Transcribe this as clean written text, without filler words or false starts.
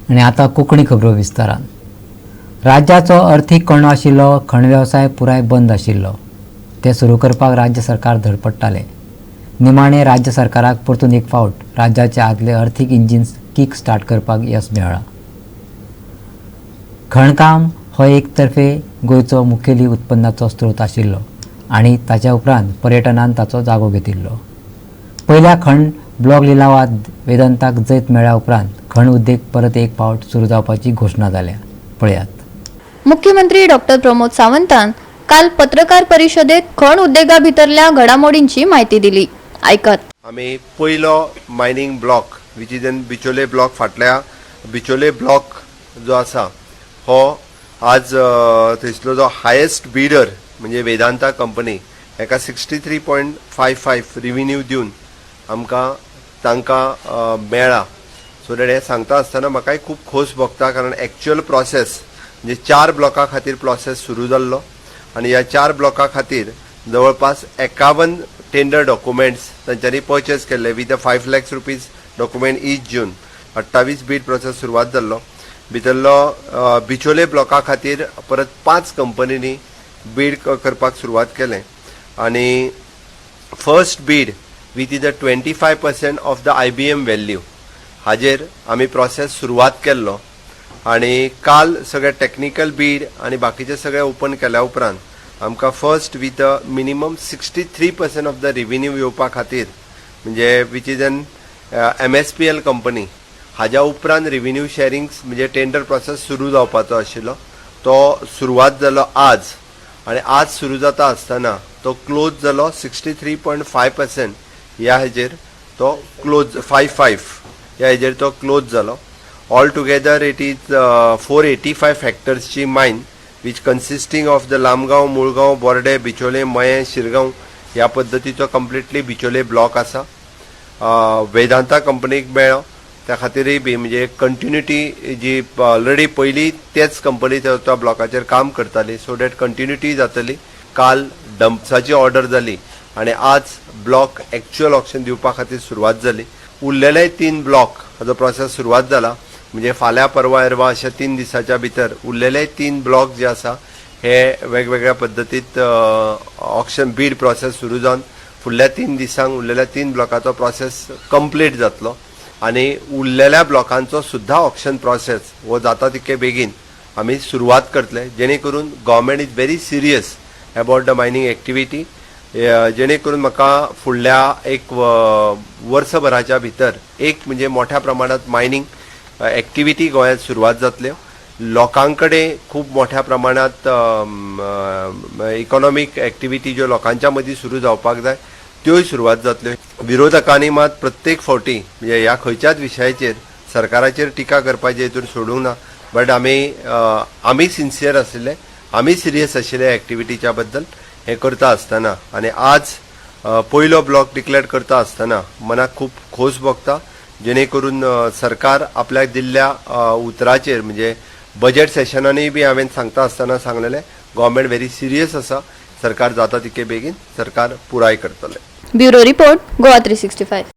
आनी आतां कोंकणी खबरो विस्तारान. राज्याचो अर्थीक कणो आशिल्लो खण वेवसाय पुराय बंद आशिल्लो. ते सुरू करपाक राज्य सरकार धडपडटालें. निमाणें राज्य सरकाराक परतून एक फावट राज्याचे आदले अर्थीक इंजीन कीक स्टार्ट करपाक येस मेळ्ळां. खणकाम हो एक तर्फे गोंयचो मुखेली उत्पन्नाचो स्रोत आशिल्लो आनी ताच्या उपरांत पर्यटनान ताचो जागो घेतिल्लो. पयल्या खण ब्लॉक लिलावात वेदांताक जैत मेळ्ळ्या उपरांत खण उद्देग परत एक फावट सुरू जावपाची घोशणा जाल्या. पळयात. मुख्यमंत्री डॉक्टर प्रमोद सावंतान काल पत्रकार परिशदेत खण उद्देगा भितरल्या घडामोडींची माहिती दिली. आयकात. आमी पयलो mining block, which is in Bicholim block, फाटल्या बिचोले ब्लॉक जो आसा हो आज थंयसलो जो हायेस्ट बिडर म्हणजे वेदांता कंपनी हेका 63.55 revenue दिवन आमकां तांकां मेळ्ळा. सो that हें सांगता आसतना म्हाकाय खूब खोस भोगता, कारण एक्च्युअल प्रोसेस म्हणजे चार ब्लॉका खातीर प्रोसेस सुरू जाल्लो आनी ह्या चार ब्लॉका खातीर जवळपास 51 टेंडर डॉक्युमेंट्स तांच्यांनी पर्चेस केल्ले with a ₹5 lakhs document each. June 28 bid process सुरवात जाल्लो. भितरलो बिचोले ब्लॉका खातीर परत पांच कंपनींनी बीड करपाक सुरवात केलें आनी first bid with is a 25% of the IBM value हाजेर आमी प्रोसेस सुरवात केल्लो आनी काल सगळे टॅक्निकल बीड आनी बाकीचे सगळे ओपन केल्या उपरांत आमकां first with a minimum 63% of the revenue येवपा खातीर, म्हणजे which is an MSPL company, हाज्या उपरांत रिव्हेन्यू शेरिंग म्हणजे टेंडर प्रोसेस सुरू जावपाचो आशिल्लो. तो सुरवात जालो आज आनी आज सुरू जाता आसतना तो क्लोज जालो. 63.5% ह्या हेजेर तो क्लोज, फायव फायव ह्या हेजेर तो क्लोज जालो. All together it is 485 हेक्टर्सची mine, which consisting of the Lamgaon, Mulgaon, Borde, Bicholim, Mayem, Shirgaon ह्या पद्दतीचो कंप्लिटली बिचोले ब्लॉक आसा. वेदांता कंपनीक मेळ्ळो त्या खातीरय बी म्हणजे कंटिन्युटी जी ऑलरेडी पयलीं तेच कंपनी त्या ब्लॉकाचेर काम करताली, सो that continuity जातली. काल डंप्साची ऑर्डर जाली आनी आज ब्लॉक एक्च्युअल ऑक्शन दिवपा खातीर सुरवात जाली. उरलेले तीन ब्लॉक हाजो प्रोसेस सुरवात जाला, म्हणजे फाल्यां, परवा, एरवा अशा 3 दिसाच्या भितर उरलेले तीन ब्लॉक जे आसा हे वेगवेगळ्या पद्दतीत ऑक्शन बीड प्रोसेस सुरू जावन फुडल्या 3 दिसांक उरलेल्या तीन ब्लॉकाचो प्रोसेस कंप्लीट जातलो आनी उरलेल्या ब्लॉकांचो सुद्दां ऑक्शन प्रोसेस हो जाता तितके बेगीन आमी सुरवात करतले, जेणे करून government is very serious about the mining activity, जेणे करून म्हाका फुडल्या एक वर्सभराच्या भितर एक म्हणजे मोठ्या प्रमाणात मायनींग एक्टिविटी गोंयांत सुरवात जातल्यो, लोकां कडेन खूब मोठ्या प्रमाणात इकॉनॉमीक एक्टिविटी ज्यो लोकांच्या मदीं सुरू जावपाक जाय त्योय सुरवात जातल्यो. विरोधकांनी मात प्रत्येक फावटी म्हणजे ह्या खंयच्याच विशयाचेर सरकाराचेर टिका करपाचे हितून सोडूंक ना, बट आमी सिन्सियर आशिल्ले, आमी सिरियस आशिल्ले एक्टिविटीच्या बद्दल. हें करता आसतना आनी आज पयलो ब्लॉक डिक्लेअर करता आसतना मनाक खूब खोस भोगता, जेणे करून सरकार आपल्याक दिल्ल्या उतराचेर, म्हणजे बजेट सेशनानूय बी हांवें सांगता आसतना सांगलेलें, गव्हर्मेंट व्हेरी सिरियस आसा, सरकार जाता तितके बेगीन सरकार पुराय करतलें. Bureau report, Goa 365.